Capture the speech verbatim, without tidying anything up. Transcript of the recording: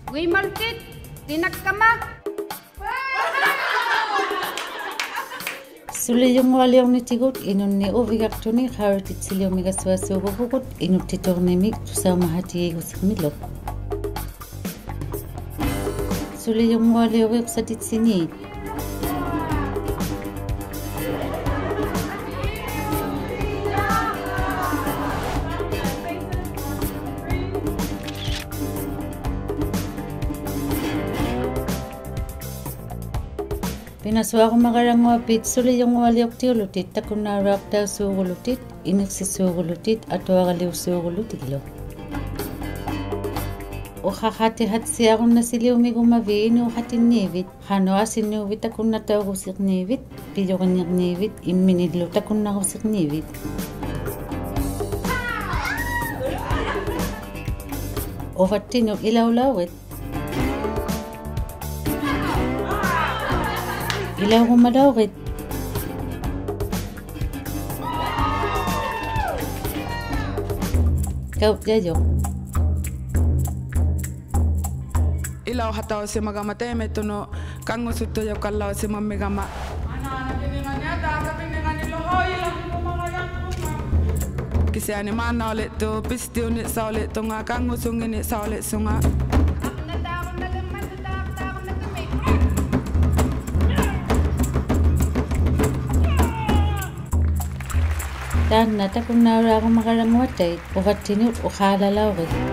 ᐅᐃᒪᓗᑎᑦ ᑎᓇᒃᑲᒪ. ᓱᓕᔪᙳᐊᓕᐅᕐᓂᑎᒍᑦ ᐃᓄᓐᓂᒃ ᐅᕕᒐᖅᑐᓂᒃ ᖃᐅᔨᑎᑦᓯᓕᐅᕐᒥᒐᓱᐊᓲᖑᕗᒍᑦ ᐃᓄᒃᑎᑑᕐᓂᒥᒃ ᑐᓴᐅᒪᖃᑎᒌᒍᓯᕐᒥᓗ. ᓱᓕᔪᙳᐊᓕᐅᕆᐅᖅᓴᑎᑦᓯᓃᑦ. ᐱᓇᓱᐊᕈᒪᒐᓚᙳᐊᐲᑦ ᓱᓕᔪᙳᐊᓕᐅᖅᑎᐅᓗᑎᑦ, ᑕᑯᓐᓇᐅᓛᖅᑕᐅᓲᖑᓗᑎᑦ, ᐃᓂᖅᓯᓲᖑᓗᑎᑦ, ᐊᑐᐊᕋᓕᐅᓲᖑᓗᑎᒡᓗ. ᐅᖃᖃᑎᖃᑦᓯᐊᕈᓐᓇᓯᓕᐅᕐᒥᒍᒪᕖᑦ ᐃᓅᖃᑎᓐᓃᕕᑦ, ᖃᓄᖅ ᐊᓯᓐᓅᕕᑦ ᑕᑯᓐᓇᑕᐅᒍᓯᕐᓃᕕᑦ, ᐱᔪᕆᓂᕐᓃᕕᑦ, ᐃᒻᒥᓂᓪᓗ ᑕᑯᓐᓇᕈᓯᕐᓃᕕᑦ. ᐅᕙᑦᑎᓄᑦ ᐃᓚᐅᓚᐅᕆᑦ. ᐃᓚᐅᕈᒪᓚᐅᕆᑦ. ᑲᐅᔾᔭᔪᖅ. ᐃᓚᐅᖃᑕᐅᓯᒪᒐᒪ ᑕᐃᒪᐃᑦᑐᓄᑦ ᑲᙳᓱᑦᑐᔭᐅᒃᑲᓚᐅᓯᒪᒻᒥᒐᒪ. ᑭᓯᐊᓂ ᒫᓐᓇᐅᓕᑦᑐᑦ ᐱᔅᑎᐅᓂᖅᓴᐅᓕᑦᑐᖓ, ᑲᙳᓱᖏᓐᓂᖅᓴᐅᓕᑦᓱᖓ. ᑖᓐᓇ ᑕᑯᓐᓇᐅᓛᕈᒪᒐᓚᙳᐊᑕᐃᑦ, ᐅᕙᑦᑎᓄᑦ ᐅᖄᓚᓚᐅᕆᑦ.